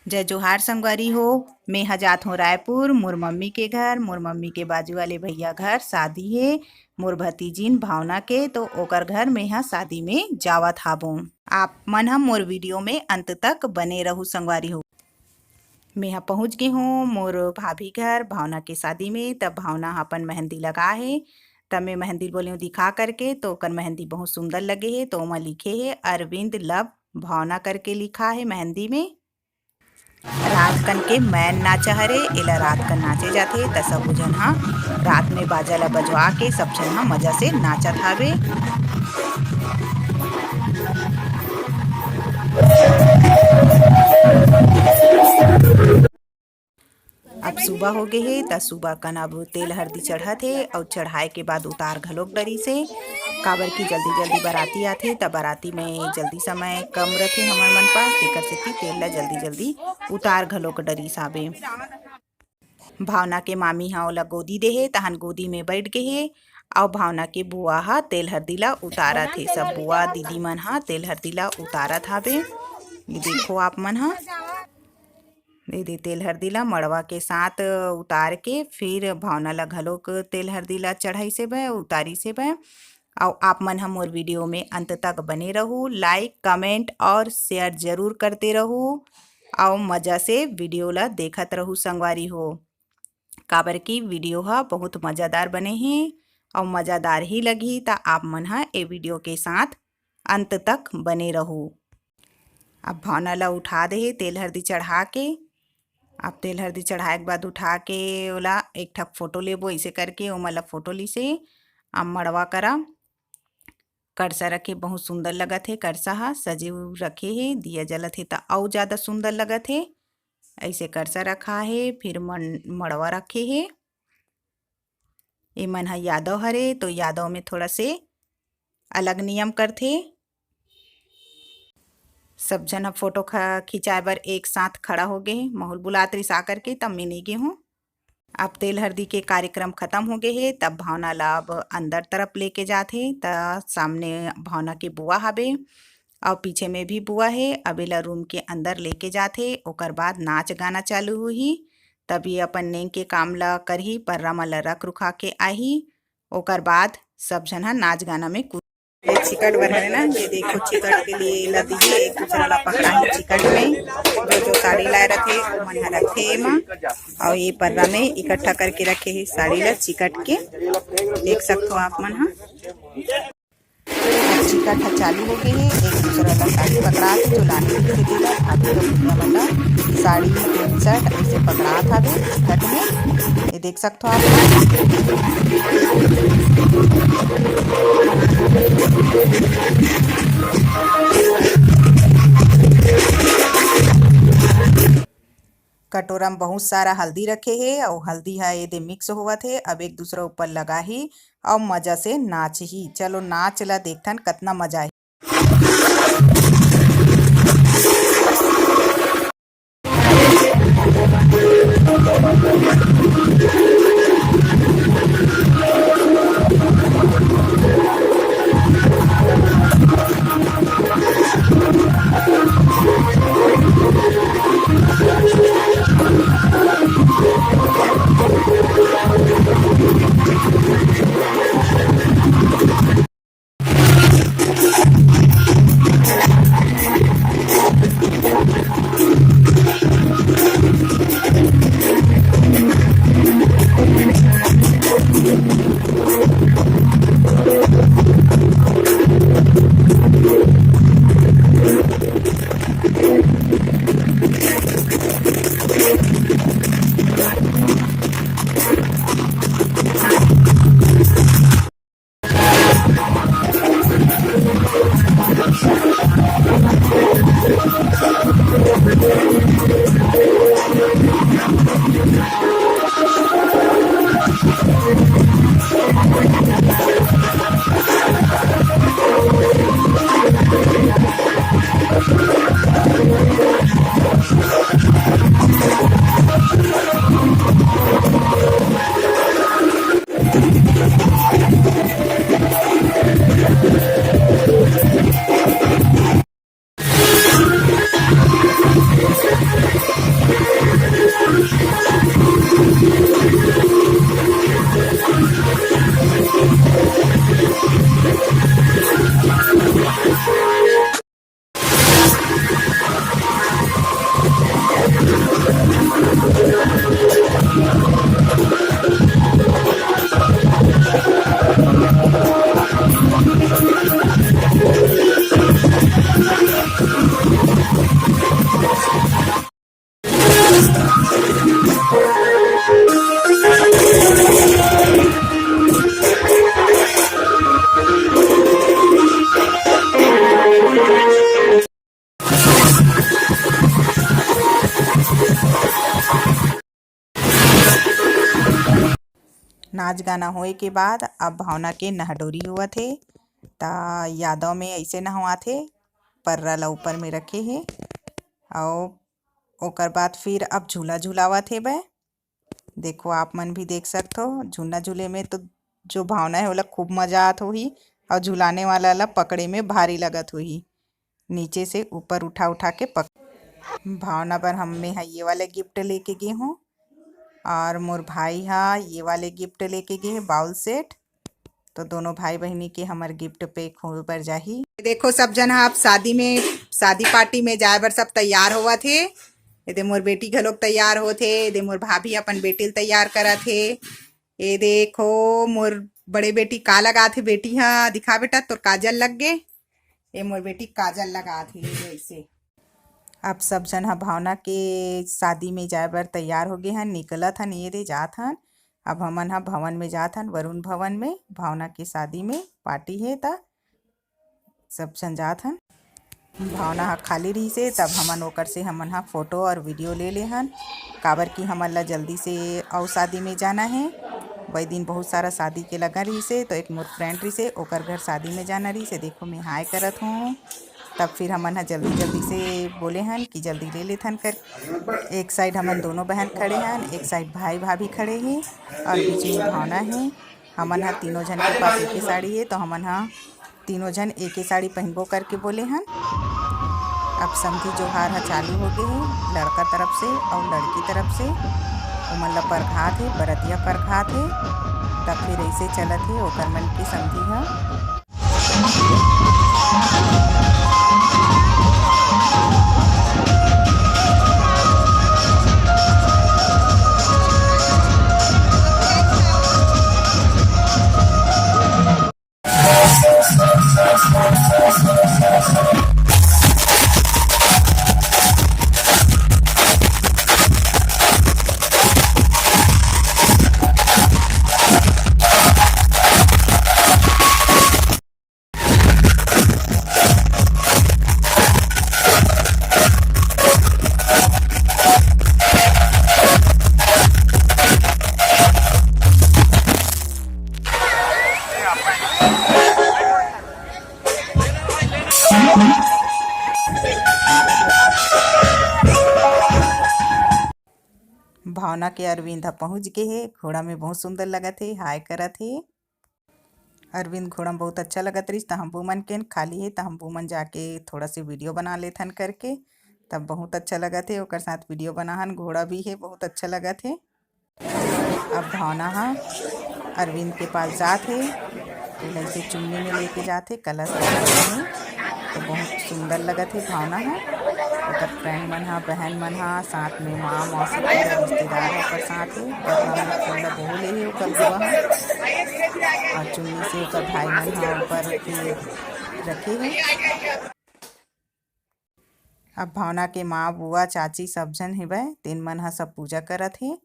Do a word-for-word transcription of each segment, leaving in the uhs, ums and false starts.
जय जोहार संगवारी हो, मैं ह जात हों रायपुर, मोर मम्मी के घर, मोर मम्मी के बाजू वाले भैया घर शादी हे, मोर भतीजिन भावना के, तो ओकर घर मैं ह शादी में जावत हाबों। आप मन ह मोर video में अंत तक बने रहू संगवारी हो। मैं ह पहुँच गे हों मोर भाभी घर भावना के शादी में। तब भावना ह अपन मेहंदी लगा हे, तब मैं मेहंदी बोले हों दिखा करके, तो ओकर मेहंदी बहुत सुंदर लगे हे, तो ओमा लिखे हे अरविंद लव भावना करके लिखा हे मेहंदी में। रात कन के मैन नाचा हरे, एला रात कन नाचे जाथे, त सबो झन ह रात में बाजा ला बजवा के सब झन ह मजा से नाचत हावे। अब सुबह हो गे हे, त सुबह कन अब तेल हरदी चढ़त हे, अउ चढ़ाए के बाद उतार घलोक डरिस हे, काबर कि जल्दी जल्दी बराती आथे, त बराती में जल्दी समय कम रथे हमर मन पास, तेकर सेती तेल ला जल्दी जल्दी उतार घलोक डरिस हावे। भावना के मामी ह ओला गोदी दे हे, तहन गोदी में बैठ गे हे, अउ भावना के बुआ ह तेल हरदी ला उतारत हे। सब बुआ दीदी मन ह तेल हरदी ला उतारत हावे। ये देखो आप मन ह, दीदी तेल हरदी ला मड़वा के साथ उतार के फिर भावना ला घलोक तेल हरदी ला चढ़ाइस हेबे, उतारिस हेबे। अउ आप मन ह मोर video में अंत तक बने रहू, like, comment और share जरूर करते रहू, अउ मजा से video ला देखत रहू संगवारी हो, काबर कि video ह बहुत मजादार बने हे अउ मजादार ही लगही, त आप मन ह ए video के साथ अंत तक बने रहू। अब भावना ला उठा दे हे तेल हरदी चढ़ा के। अब तेल हरदी चढ़ाए के बाद उठा के ओला एक ठक फोटो लेबो, ऐसे करके ओमन ला फोटो लिसे। अब मड़वा करा कड़सा रखे, बहुत सुंदर लगत हे। कड़सा ह सजे रखे हे, दिया जलत हे त अउ ज्यादा सुंदर लगत हे। ऐसे कड़सा रखा हे, फिर मन-, मड़वा रखे हे। ए मन ह यादव हरे, तो यादव में थोड़ा से अलग नियम करथे। सब झन ह फोटो ख-, खिंचाए बर एक साथ खड़ा हो गे हे। महुल बुलात रिस आ करके, तब मैं नई गे हूँ। अब तेल हरदी के कार्यक्रम खत्म हो गे हे, तब भावना ला अब अंदर तरफ लेके जात हे। त सामने भावना के बुआ हाबे, अउ पीछे में भी बुआ हे। अब एला रूम के अंदर लेके जात हे, ओकर बाद नाच गाना चालू होही। तब ये अपन नेंग के काम ला करही, पर्रा मन ला रख रुखा के आही। ओकर बाद सब झन ह नाच गाना में कूद ये चिकट बर हरे ना, ये देखो चिकट के लिए एला दिही, एक दूसरा ला पकड़ाही चिकट में। जो जो साड़ी लाए रथे, ओमन ह रखे एमा, अउ ये पर्रा में इकट्ठा करके रखे हे साड़ी ला चिकट के, देख सकथो आप मन ह। चिकट ह चालू हो गे हे, एक दूसरा ला साड़ी पकड़ा के जो लाने के लिए दे रहा, भाभी लोग दुनिया वाला साड़ी, पैंट शर्ट ऐसे पकड़ा था चिकट में, ये देख सकते हो आप। कटोरा में बहुत सारा हल्दी रखे हे अउ हल्दी ह एदे मिक्स होवत हे। अब एक दूसरा ऊपर लगाही अउ मजा से नाचही। चलो नाच ला देखथन कतना मजा आही। नाच गाना होए के बाद अब भावना के नहडोरी होवत हे। त यादव में ऐसे नहवाथे, पर्रा ला ऊपर में रखे हे, अउ ओकर बाद फिर अब झूला झुलावत हे बे। देखो, आप मन भी देख सकथो, झूला झूले में तो जो भावना है, ओला खूब मजा आत होही, अउ झुलाने वाला ला पकड़े में भारी लगत होही। नीचे से ऊपर उठा उठा के पक भावना बर हम में ह ये वाले गिफ्ट लेके गे हूँ, और मोर भाई ह ये वाले गिफ्ट लेके गे हे, बाउल सेट। तो दोनों भाई बहिनी के हमर गिफ्ट पैक होए बर जाही। देखो, सब झन ह अब शादी में, शादी पार्टी में जाए बर सब तैयार होवत हे। ये दे मोर बेटी घलोक तैयार होत हे, ये दे मोर भाभी अपन बेटी ल तैयार करत हे। ये देखो, मोर बड़े बेटी का लगात हे, बेटी ह दिखा बेटा, तोर काजल लग गे। ये मोर बेटी काजल लगात हे, ये ऐसे। अब सब झन ह भावना के शादी में जाए बर तैयार हो गे हन, निकलत हन, ये दे जात हन। अब हमन ह भवन में जात हन, वरुण भवन में भावना के शादी में पार्टी हे, त सब झन जात हन। भावना ह खाली रहिस हे, तब हमन ओकर से हमन ह फोटो और वीडियो ले ले हन, काबर कि हमन ला जल्दी से अउ शादी में जाना हे। वही दिन बहुत सारा शादी के लगन रहिस हे, तो एक मोर फ्रेंड रहिस हे, ओकर घर शादी में जाना रहिस हे। देखो, मैं हाय करत हूँ। तब फिर हमन ह जल्दी जल्दी से बोले हन कि जल्दी ले लेथन कर। एक साइड हमन दोनों बहन खड़े हन, एक साइड भाई भाभी खड़े हे, और बीच में भावना हे। हमन ह तीनों झन के पास एक ही साड़ी हे, तो हमन ह तीनों झन एक ही साड़ी पहनबो करके बोले हन। अब समधी जोहार ह चालू हो गे हे, लड़का तरफ से और लड़की तरफ से। ओमन ला परघात हे, बरतिया परघात हे। तब फिर ऐसे चलत हे ओकर मन के समधी ह। भावना के अरविंद ह पहुंच गे हे। घोड़ा में बहुत सुंदर लगत हे, हाय करत हे। अरविंद घोड़ा में बहुत अच्छा लगत रहिस, त हम वो मन के खाली हे, त हम वो मन जाके थोड़ा से वीडियो बना लेथन करके। तब बहुत अच्छा लगत हे, ओकर साथ वीडियो बनाहन, घोड़ा भी हे, बहुत अच्छा लगत हे। अब भावना ह अरविंद के पास जात हे, तो ऐसे चुन्नी में लेके जात हे, कलश लगात हे। तो बहुत सुंदर लगत हे भावना ह। ओकर फ्रेंड मन ह, बहन मन ह, साथ में माँ, मौसी, पूरा रिश्तेदार ह ओकर साथ हे। गरवा में फूल ल बहू ले हे ओकर बुआ ह, और चुन्नी से ओकर भाई मन ह ऊपर के रखे हे। अब भावना के माँ, बुआ, चाची सब झन हेवय, तेन मन ह सब पूजा करत हे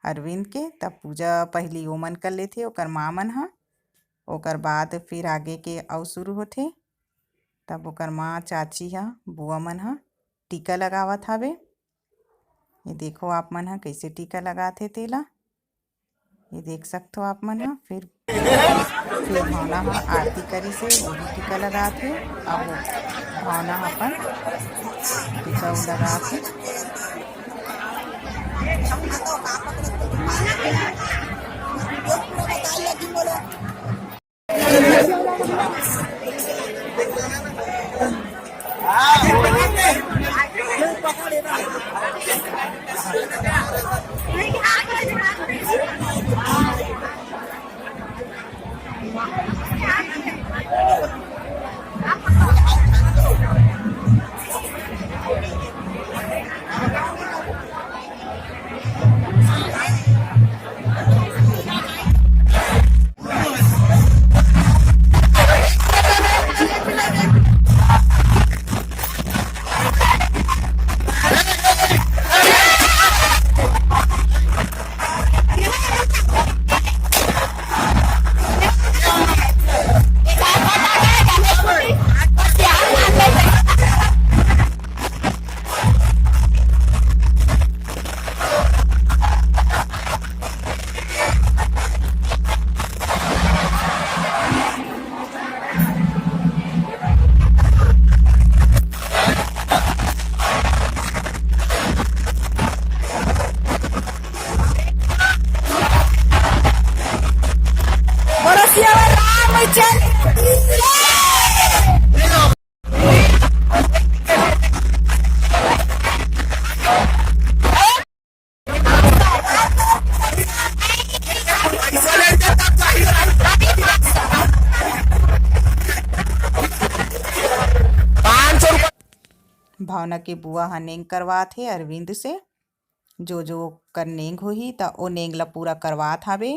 अरविंद के। तब पूजा पहिली ओमन कर लेथे, ओकर माँ मन ह, ओकर बाद फिर आगे के अउ शुरू होथे। तब ओकर माँ, चाची ह, बुआ मन ह टीका लगावत हवे। ये देखो आप मन ह कइसे टीका लगात हे तेला, ये देख सकथो आप मन ह। फिर, फिर भावना ह आरती करिस हे, वो भी टीका लगात हे। अब वो भावना ह अपन टीका उ लगात हे। भावना के बुआ ह नेंग करवात हे अरविंद से, जो जो कर नेंग होही, त ओ नेंग ला पूरा करवात हावे।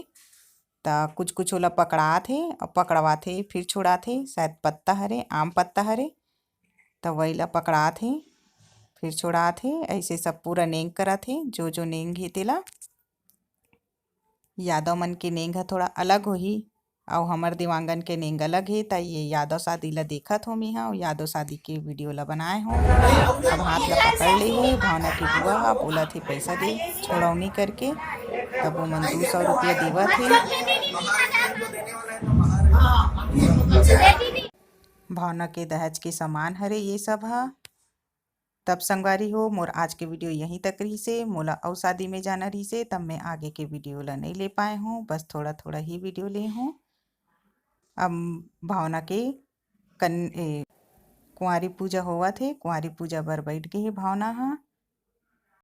त कुछ कुछ ओला पकड़ात हे, अउ पकड़वात हे, फिर छोड़ात हे। शायद पत्ता हरे, आम पत्ता हरे, त वही ला पकड़ात हे, फिर छोड़ात हे। ऐसे सब पूरा नेंग करत हे, जो जो नेंग हे तेला। यादव मन के नेंग ह थोड़ा अलग होही, अउ हमर देवांगन के नेंग अलग हे। त ये यादव शादी ला देखत हो मेहा, अउ यादव शादी के वीडियो ला बनाए हो। अब हाथ ला पकड़ ले हे भावना के बुआ ह, बोलत हे पैसा दे, छोड़ौनी करके। तब वो मन दू सौ रुपया देवत हे। भावना के दहेज के सामान हरे ये सब ह। तब संगवारी हो, मोर आज के वीडियो यहीं तक रहिसे। मोला अउ शादी में जाना रहिसे, तब मैं आगे के वीडियो ला नहीं ले पाए हूँ, बस थोड़ा थोड़ा ही वीडियो ले हूँ। अब भावना के कन-, ए, कुंवारी पूजा होवत हे, कुंवारी पूजा बर बैठ गे हे भावना ह।